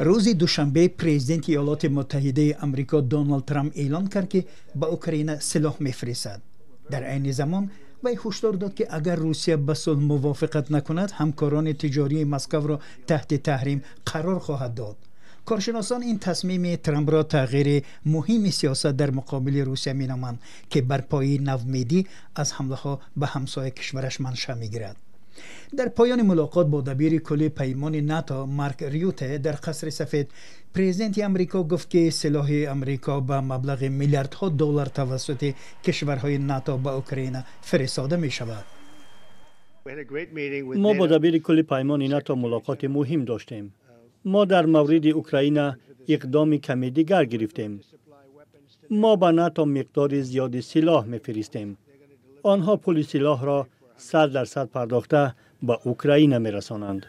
Рӯзи душанбе президенти Иёлоти Муттаҳидаи Амрико Доналд Трамп эълон кард, ки ба Украина силоҳ мефиристад. Дар айни замон вай ҳушдор дод, ки агар Русия ба сулҳ мувофиқат накунад, ҳамкорони тиҷории Москваро таҳти таҳрим қарор хоҳад дод. Коршиносон ин тасмими Трампро тағйири муҳими сиёсат дар муқобили Русия меноманд, ки барпоии навмедӣ аз ҳамлаҳо ба ҳамсоя кишвараш маншаъ мегирад. Дар поёни мулоқот бо дабири кулли паймони НАТО Марк Рюте дар Қасри Сафед, президенти Амрико гуфт, ки силоҳи Амрико ба маблағи миллиардҳо доллар тавассути кишварҳои НАТО ба Украина фиристода мешавад. Мо бо дабири кулли паймони НАТО мулоқоти муҳим доштем. Мо дар мавриди Украина иқдоми каме дигар гирифтем. Мо ба НАТО миқдори зиёди силоҳ мефиристем. Онҳо пули силоҳро 100% пардохта ба Украина мерасонанд.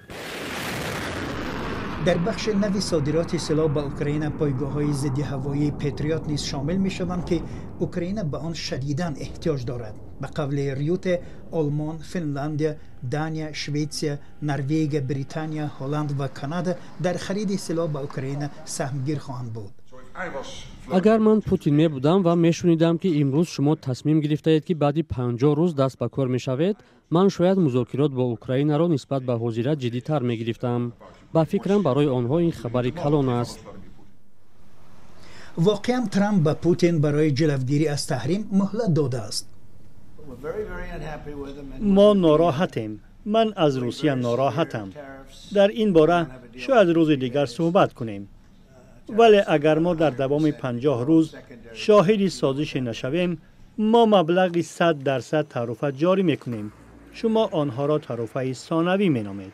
Дар бахши нави содироти силоҳ ба Украина пойгоҳҳои зидди ҳавоии Патриот низ шомил мешаванд, ки Украина ба он шадидан эҳтиёҷ дорад. Ба қавли Рюте, Олмон, Финландия, Дания, Шветсия, Норвегия, Британия, Ҳолланд ва Канада дар хариди силоҳ ба Украина саҳмгир хоҳанд буд. Агар ман Путин мебудам ва мешунидам, ки имрӯз шумо тасмим гирифтаед, ки баъди 50 рӯз даст ба кор мешавед, ман шояд музокирот бо Украинаро нисбат ба ҳозира ҷиддитар мегирифтам. Ба фикрам, барои онҳо ин хабари калон аст. Воқеан, Трамп ба Путин барои ҷилавгирӣ аз таҳрим муҳлат додааст. Мо нороҳатем. Ман аз Русия нороҳатам. Дар ин бора шояд рӯзи дигар суҳбат кунем, вале агар мо дар давоми 50 рӯз шоҳиди созише нашавем, мо маблағи 100% таъруфа ҷорӣ мекунем. Шумо онҳоро таъруфаи сонавӣ меномед.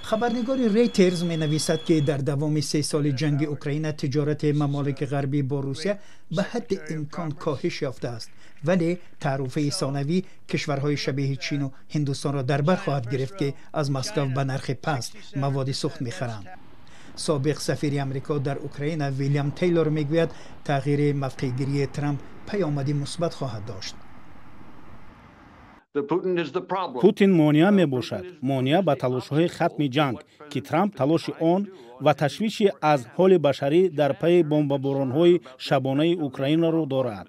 Хабарнигори Рейтерз менависад, ки дар давоми 3 соли ҷанги Украина тиҷорати мамолики ғарбӣ бо Русия ба ҳадди имкон коҳиш ёфтааст, вале таъруфаи сонавӣ кишварҳои шабеҳи Чину Ҳиндустонро дар бар хоҳад гирифт, ки аз Москав ба нархи паст маводи сӯхт мехаранд. Собиқ сафири Амрико дар Украина Вилям Тейлор мегӯяд, тағйири мавқеъгирии Трамп паёмади мусбат хоҳад дошт. Путин монеа мебошад, монеа ба талошҳои хатми ҷанг, ки Трамп талоши он ва ташвиши аз ҳоли башарӣ дар пайи бомбаборонҳои шабонаи Украинаро дорад.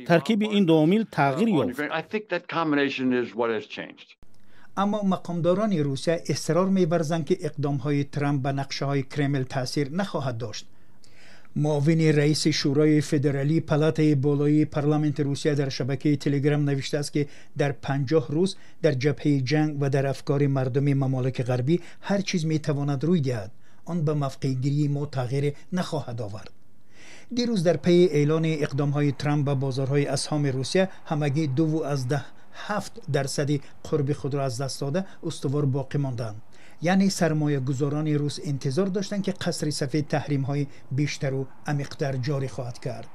Таркиби ин ду омил тағйир ёфт. Аммо мақомдорони Русия исрор меварзанд, ки иқдомҳои Трамп ба нақшаҳои Кремл таъсир нахоҳад дошт. Муовини раиси Шӯрои Федералии палатаи болоии парламенти Русия дар шабакаи Телеграм навиштааст, ки дар 50 рӯз дар ҷабҳаи ҷанг ва дар афкори мардуми мамолики ғарбӣ ҳар чиз метавонад рӯй диҳад. Он ба мавқеъгирии мо тағйире нахоҳад овард. Дирӯз дар пайи эълони иқдомҳои Трамп ба бозорҳои асҳоми Русия ҳамагӣ 2,7 дарсади қурби худро аз даст дода, устувор боқӣ монданд. Яъне сармоягузорони рус интизор доштанд, ки Қасри Сафед таҳримҳои бештару амиқтар ҷорӣ хоҳад кард.